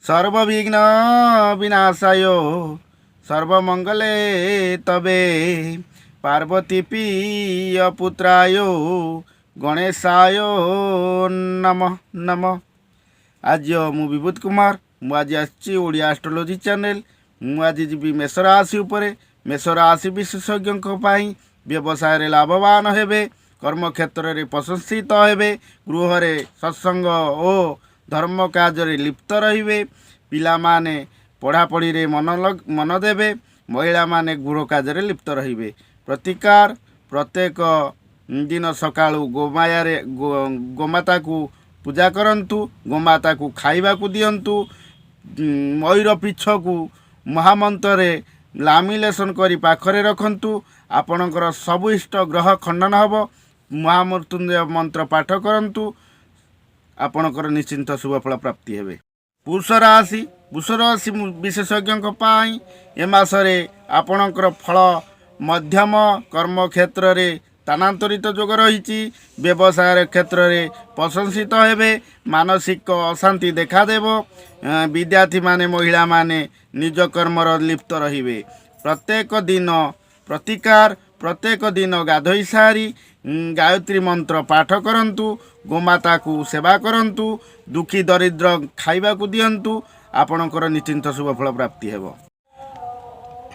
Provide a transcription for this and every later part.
ସର୍ବବିଘ୍ନ ବିନାଶାୟ ସର୍ବମଙ୍ଗଲେ ତବେ ପାର୍ବତୀ ପ୍ରିୟ ପୁତ୍ରାୟ ଗଣେଶାୟ ନମଃ ନମଃ। ଆଜି ମୁଁ ବିଭୂତ କୁମାର। ମୁଁ ଆଜି ଆସିଛି ଓଡ଼ିଆ ଆଷ୍ଟ୍ରୋଲୋଜି ଚ୍ୟାନେଲ। ମୁଁ ଆଜି ଯିବି ମେଷ ରାଶି ଉପରେ। ମେଷ ରାଶି ବିଶେଷଜ୍ଞଙ୍କ ପାଇଁ ବ୍ୟବସାୟରେ ଲାଭବାନ ହେବେ, କର୍ମକ୍ଷେତ୍ରରେ ପ୍ରଶଂସିତ ହେବେ, ଗୃହରେ ସତ୍ସଙ୍ଗ ଓ ଧର୍ମ କାର୍ଯ୍ୟରେ ଲିପ୍ତ ରହିବେ, ପିଲାମାନେ ପଢ଼ାପଢ଼ିରେ ମନ ଦେବେ, ମହିଳାମାନେ ଗୃହ କାର୍ଯ୍ୟରେ ଲିପ୍ତ ରହିବେ। ପ୍ରତିକାର: ପ୍ରତ୍ୟେକ ଦିନ ସକାଳୁ ଗୋମାୟାରେ ଗୋମାତାକୁ ପୂଜା କରନ୍ତୁ, ଗୋମାତାକୁ ଖାଇବାକୁ ଦିଅନ୍ତୁ, ମୟୂର ପିଚ୍ଛକୁ ମହାମନ୍ତ୍ରରେ ଲାମିନେସନ୍ କରି ପାଖରେ ରଖନ୍ତୁ। ଆପଣଙ୍କର ସବୁ ଇଷ୍ଟ ଗ୍ରହ ଖଣ୍ଡନ ହେବ। ମହାମୃତ୍ୟୁଞ୍ଜୟ ମନ୍ତ୍ର ପାଠ କରନ୍ତୁ, ଆପଣଙ୍କର ନିଶ୍ଚିନ୍ତ ଶୁଭଫଳ ପ୍ରାପ୍ତି ହେବେ। ବୃଷ ରାଶି। ବୃଷ ରାଶି ବିଶେଷଜ୍ଞଙ୍କ ପାଇଁ ଏ ମାସରେ ଆପଣଙ୍କର ଫଳ ମଧ୍ୟମ। କର୍ମକ୍ଷେତ୍ରରେ ସ୍ଥାନାନ୍ତରିତ ଯୋଗ ରହିଛି। ବ୍ୟବସାୟ କ୍ଷେତ୍ରରେ ପ୍ରଶଂସିତ ହେବେ। ମାନସିକ ଅଶାନ୍ତି ଦେଖାଦେବ। ବିଦ୍ୟାର୍ଥୀମାନେ, ମହିଳାମାନେ ନିଜ କର୍ମର ଲିପ୍ତ ରହିବେ। ପ୍ରତ୍ୟେକ ଦିନ ପ୍ରତିକାର: ପ୍ରତ୍ୟେକ ଦିନ ଗାଧୋଇ ସାରି ଗାୟତ୍ରୀ ମନ୍ତ୍ର ପାଠ କରନ୍ତୁ, ଗୋମାତାକୁ ସେବା କରନ୍ତୁ, ଦୁଃଖୀ ଦରିଦ୍ର ଖାଇବାକୁ ଦିଅନ୍ତୁ। ଆପଣଙ୍କର ନିଶ୍ଚିନ୍ତ ଶୁଭଫଳ ପ୍ରାପ୍ତି ହେବ।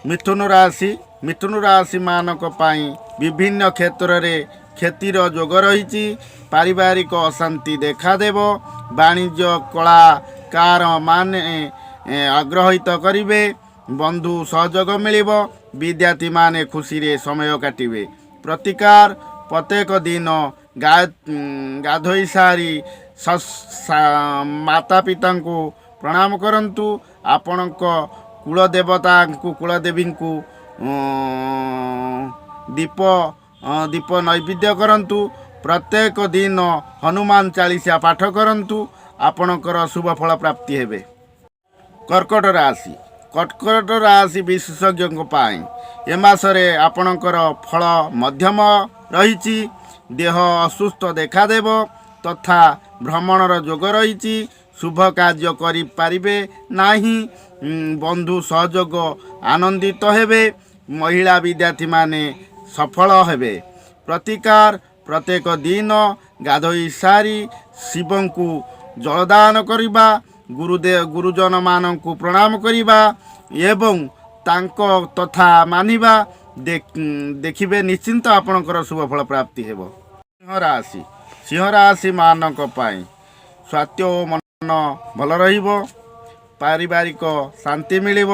ମିଥୁନ ରାଶି। ମିଥୁନ ରାଶିମାନଙ୍କ ପାଇଁ ବିଭିନ୍ନ କ୍ଷେତ୍ରରେ କ୍ଷତିର ଯୋଗ ରହିଛି। ପାରିବାରିକ ଅଶାନ୍ତି ଦେଖାଦେବ। ବାଣିଜ୍ୟ କଳାକାର ମାନେ ଆଗ୍ରହିତ କରିବେ। ବନ୍ଧୁ ସହଯୋଗ ମିଳିବ। ବିଦ୍ୟାର୍ଥୀମାନେ ଖୁସିରେ ସମୟ କାଟିବେ। ପ୍ରତିକାର: ପ୍ରତ୍ୟେକ ଦିନ ଗାଧୋଇ ସାରି ମାତା ପିତାଙ୍କୁ ପ୍ରଣାମ କରନ୍ତୁ। ଆପଣଙ୍କ କୁଳଦେବତାଙ୍କୁ, କୁଳଦେବୀଙ୍କୁ ଦୀପ ନୈବେଦ୍ୟ କରନ୍ତୁ। ପ୍ରତ୍ୟେକ ଦିନ ହନୁମାନ ଚାଳିଶା ପାଠ କରନ୍ତୁ। ଆପଣଙ୍କର ଶୁଭ ଫଳ ପ୍ରାପ୍ତି ହେବେ। କର୍କଟ ରାଶି। କର୍କଟ ରାଶି ବିଶେଷଜ୍ଞଙ୍କ ପାଇଁ ଏ ମାସରେ ଆପଣଙ୍କର ଫଳ ମଧ୍ୟମ ରହିଛି। ଦେହ ଅସୁସ୍ଥ ଦେଖାଦେବ ତଥା ଭ୍ରମଣର ଯୋଗ ରହିଛି। ଶୁଭ କାର୍ଯ୍ୟ କରିପାରିବେ ନାହିଁ। ବନ୍ଧୁ ସହଯୋଗ ଆନନ୍ଦିତ ହେବେ। ମହିଳା ବିଦ୍ୟାର୍ଥୀମାନେ ସଫଳ ହେବେ। ପ୍ରତିକାର: ପ୍ରତ୍ୟେକ ଦିନ ଗାଧୋଇ ସାରି ଶିବଙ୍କୁ ଜଳଦାନ କରିବା, ଗୁରୁଜନମାନଙ୍କୁ ପ୍ରଣାମ କରିବା ଏବଂ ତାଙ୍କ କଥା ମାନିବା। ଦେଖିବେ, ନିଶ୍ଚିନ୍ତ ଆପଣଙ୍କର ଶୁଭ ଫଳ ପ୍ରାପ୍ତି ହେବ। ସିଂହ ରାଶି। ସିଂହ ରାଶି ମାନଙ୍କ ପାଇଁ ସ୍ୱାସ୍ଥ୍ୟ ଓ ମନ ଭଲ ରହିବ। ପାରିବାରିକ ଶାନ୍ତି ମିଳିବ।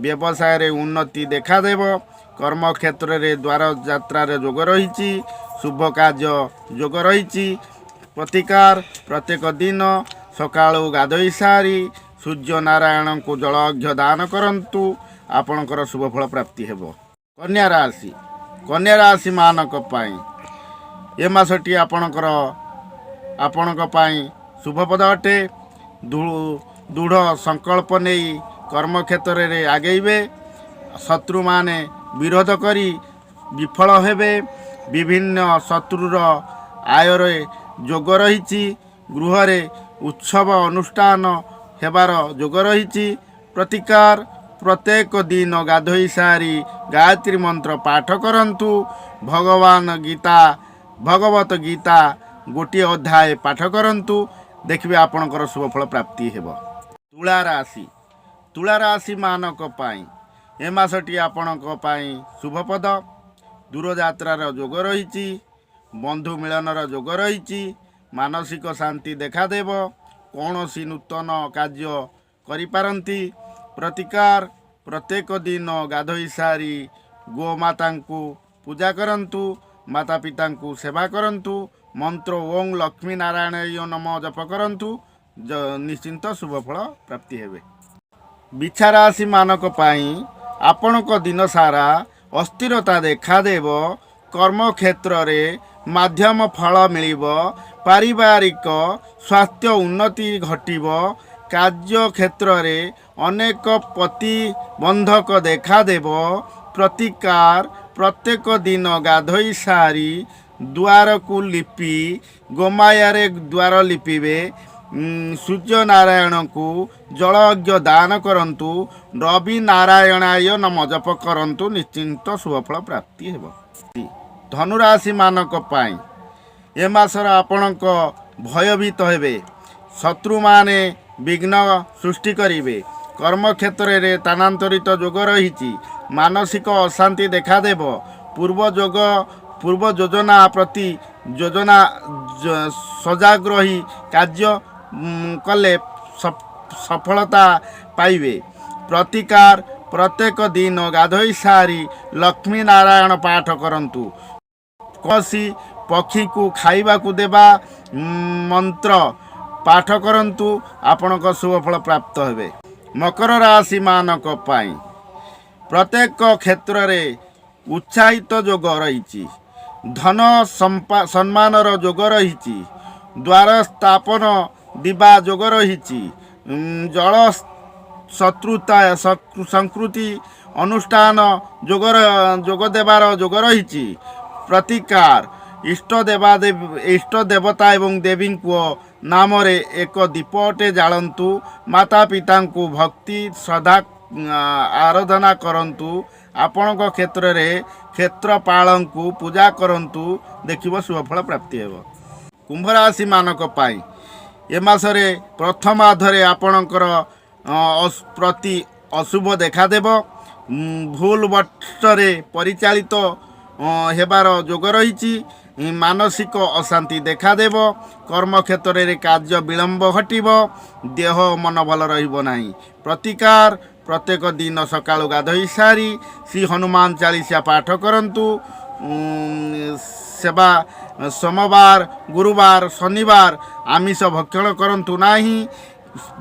ବ୍ୟବସାୟରେ ଉନ୍ନତି ଦେଖାଦେବ। କର୍ମକ୍ଷେତ୍ରରେ ଦ୍ୱାର ଯାତ୍ରାର ଯୋଗ ରହିଛି। ଶୁଭ କାର୍ଯ୍ୟ ଯୋଗ ରହିଛି। ପ୍ରତିକାର: ପ୍ରତ୍ୟେକ ଦିନ ସକାଳୁ ଗାଧୋଇ ସାରି ସୂର୍ଯ୍ୟ ନାରାୟଣଙ୍କୁ ଜଳ ଅର୍ଘ୍ୟ ଦାନ କରନ୍ତୁ। ଆପଣଙ୍କର ଶୁଭ ଫଳ ପ୍ରାପ୍ତି ହେବ। କନ୍ୟା ରାଶି। କନ୍ୟା ରାଶି ମାନଙ୍କ ପାଇଁ ଏ ମାସଟି ଆପଣଙ୍କ ପାଇଁ ଶୁଭପ୍ରଦ ଅଟେ। ଦୃଢ଼ ସଂକଳ୍ପ ନେଇ କର୍ମକ୍ଷେତ୍ରରେ ଆଗେଇବେ। ଶତ୍ରୁମାନେ ବିରୋଧ କରି ବିଫଳ ହେବେ। ବିଭିନ୍ନ ଶତ୍ରୁର ଆୟରେ ଯୋଗ ରହିଛି। ଗୃହରେ ଉତ୍ସବ ଅନୁଷ୍ଠାନ ହେବାର ଯୋଗ ରହିଛି। ପ୍ରତିକାର: ପ୍ରତ୍ୟେକ ଦିନ ଗାଧୋଇ ସାରି ଗାୟତ୍ରୀ ମନ୍ତ୍ର ପାଠ କରନ୍ତୁ। ଭଗବାନ ଗୀତା, ଭଗବତ ଗୀତା ଗୋଟିଏ ଅଧ୍ୟାୟ ପାଠ କରନ୍ତୁ। ଦେଖିବେ, ଆପଣଙ୍କର ଶୁଭଫଳ ପ୍ରାପ୍ତି ହେବ। ତୁଳା ରାଶି। ତୁଳା ରାଶି ମାନଙ୍କ ପାଇଁ ଏ ମାସଟି ଆପଣଙ୍କ ପାଇଁ ଶୁଭପ୍ରଦ। ଦୂରଯାତ୍ରାର ଯୋଗ ରହିଛି। ବନ୍ଧୁ ମିଳନର ଯୋଗ ରହିଛି। ମାନସିକ ଶାନ୍ତି ଦେଖାଦେବ। କୌଣସି ନୂତନ କାର୍ଯ୍ୟ କରିପାରନ୍ତି। ପ୍ରତିକାର: ପ୍ରତ୍ୟେକ ଦିନ ଗାଧୋଇ ସାରି ଗୋମାତାଙ୍କୁ ପୂଜା କରନ୍ତୁ, ମାତା ପିତାଙ୍କୁ ସେବା କରନ୍ତୁ, ମନ୍ତ୍ର ଓଁ ଲକ୍ଷ୍ମୀ ନାରାୟଣ ନମ ଜପ କରନ୍ତୁ। ନିଶ୍ଚିନ୍ତ ଶୁଭଫଳ ପ୍ରାପ୍ତି ହେବେ। ବିଛା ରାଶି ମାନଙ୍କ ପାଇଁ ଆପଣଙ୍କ ଦିନ ସାରା ଅସ୍ଥିରତା ଦେଖାଦେବ। କର୍ମକ୍ଷେତ୍ରରେ ମଧ୍ୟମ ଫଳ ମିଳିବ। ପାରିବାରିକ ସ୍ୱାସ୍ଥ୍ୟ ଉନ୍ନତି ଘଟିବ। କାର୍ଯ୍ୟକ୍ଷେତ୍ରରେ ଅନେକ ପ୍ରତିବନ୍ଧକ ଦେଖାଦେବ। ପ୍ରତିକାର: ପ୍ରତ୍ୟେକ ଦିନ ଗାଧୋଇ ସାରି ଦୁଆରକୁ ଲିପି ଗୋମାୟାରେ ଦ୍ୱାର ଲିପିବେ। ସୂର୍ଯ୍ୟ ନାରାୟଣଙ୍କୁ ଜଳ ଅର୍ଘ୍ୟ ଦାନ କରନ୍ତୁ। ରବି ନାରାୟଣାୟ ନମ ଜପ କରନ୍ତୁ, ନିଶ୍ଚିନ୍ତ ଶୁଭଫଳ ପ୍ରାପ୍ତି ହେବ। ଧନୁରାଶିମାନଙ୍କ ପାଇଁ ଏ ମାସର ଆପଣଙ୍କ ଭୟଭୀତ ହେବେ। ଶତ୍ରୁମାନେ ବିଘ୍ନ ସୃଷ୍ଟି କରିବେ। କର୍ମକ୍ଷେତ୍ରରେ ସ୍ଥାନାନ୍ତରିତ ଯୋଗ ରହିଛି। ମାନସିକ ଅଶାନ୍ତି ଦେଖାଦେବ। ପୂର୍ବ ଯୋଗ ପୂର୍ବ ଯୋଜନା ପ୍ରତି ଯୋଜନା ସଜାଗ ରହି କାର୍ଯ୍ୟ କଲେ ସଫଳତା ପାଇବେ। ପ୍ରତିକାର, ପ୍ରତ୍ୟେକ ଦିନ ଗାଧୋଇ ସାରି ଲକ୍ଷ୍ମୀ ନାରାୟଣ ପାଠ କରନ୍ତୁ। କୌଣସି ପକ୍ଷୀକୁ ଖାଇବାକୁ ଦେବା ମନ୍ତ୍ର ପାଠ କରନ୍ତୁ, ଆପଣଙ୍କ ଶୁଭଫଳ ପ୍ରାପ୍ତ ହେବେ। ମକର ରାଶିମାନଙ୍କ ପାଇଁ ପ୍ରତ୍ୟେକ କ୍ଷେତ୍ରରେ ଉତ୍ସାହିତ ଯୋଗ ରହିଛି। ଧନ ସମ୍ମାନର ଯୋଗ ରହିଛି। ଦ୍ୱାର ସ୍ଥାପନ ଦିବା ଯୋଗ ରହିଛି। ଜଳ ଶତ୍ରୁତା ସଂସ୍କୃତି ଅନୁଷ୍ଠାନ ଯୋଗର ଯୋଗ ଦେବାର ଯୋଗ ରହିଛି। ପ୍ରତିକାର, ଇଷ୍ଟ ଦେବାଦେବୀ, ଇଷ୍ଟ ଦେବତା ଏବଂ ଦେବୀଙ୍କ ନାମରେ ଏକ ଦୀପଟେ ଜାଳନ୍ତୁ। ମାତା ପିତାଙ୍କୁ ଭକ୍ତି ଶ୍ରଦ୍ଧା ଆରାଧନା କରନ୍ତୁ। ଆପଣଙ୍କ କ୍ଷେତ୍ରରେ କ୍ଷେତ୍ରପାଳଙ୍କୁ ପୂଜା କରନ୍ତୁ, ଦେଖିବ ଶୁଭଫଳ ପ୍ରାପ୍ତି ହେବ। କୁମ୍ଭରାଶିମାନଙ୍କ ପାଇଁ ଏ ମାସରେ ପ୍ରଥମାର୍ଦ୍ଧରେ ଆପଣଙ୍କର ପ୍ରତି ଅଶୁଭ ଦେଖାଦେବ। ଭୁଲ ବାଟରେ ପରିଚାଳିତ ହେବାର ଯୋଗ ରହିଛି। ମାନସିକ ଅଶାନ୍ତି ଦେଖାଦେବ। କର୍ମକ୍ଷେତ୍ରରେ କାର୍ଯ୍ୟ ବିଳମ୍ବ ଘଟିବ। ଦେହ ମନ ଭଲ ରହିବ ନାହିଁ। ପ୍ରତିକାର, ପ୍ରତ୍ୟେକ ଦିନ ସକାଳୁ ଗାଧୋଇ ସାରି ଶ୍ରୀ ହନୁମାନ ଚାଳିଶା ପାଠ କରନ୍ତୁ। ସେବା ସୋମବାର, ଗୁରୁବାର, ଶନିବାର ଆମିଷ ଭକ୍ଷଣ କରନ୍ତୁ ନାହିଁ।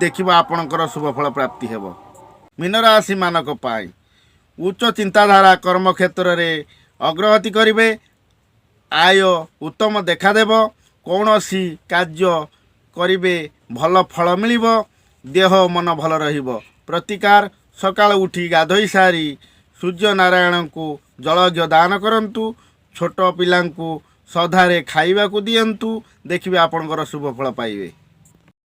ଦେଖିବ ଆପଣଙ୍କର ଶୁଭଫଳ ପ୍ରାପ୍ତି ହେବ। ମୀନରାଶିମାନଙ୍କ ପାଇଁ ଉଚ୍ଚ ଚିନ୍ତାଧାରା, କର୍ମକ୍ଷେତ୍ରରେ ଅଗ୍ରଗତି କରିବେ। ଆୟ ଉତ୍ତମ ଦେଖାଦେବ। କୌଣସି କାର୍ଯ୍ୟ କରିବେ, ଭଲ ଫଳ ମିଳିବ। ଦେହ ମନ ଭଲ ରହିବ। ପ୍ରତିକାର, ସକାଳୁ ଉଠି ଗାଧୋଇ ସାରି ସୂର୍ଯ୍ୟ ନାରାୟଣଙ୍କୁ ଜଳଘ୍ୟ ଦାନ କରନ୍ତୁ। ଛୋଟ ପିଲାଙ୍କୁ ଶ୍ରଦ୍ଧାରେ ଖାଇବାକୁ ଦିଅନ୍ତୁ, ଦେଖିବେ ଆପଣଙ୍କର ଶୁଭ ଫଳ ପାଇବେ।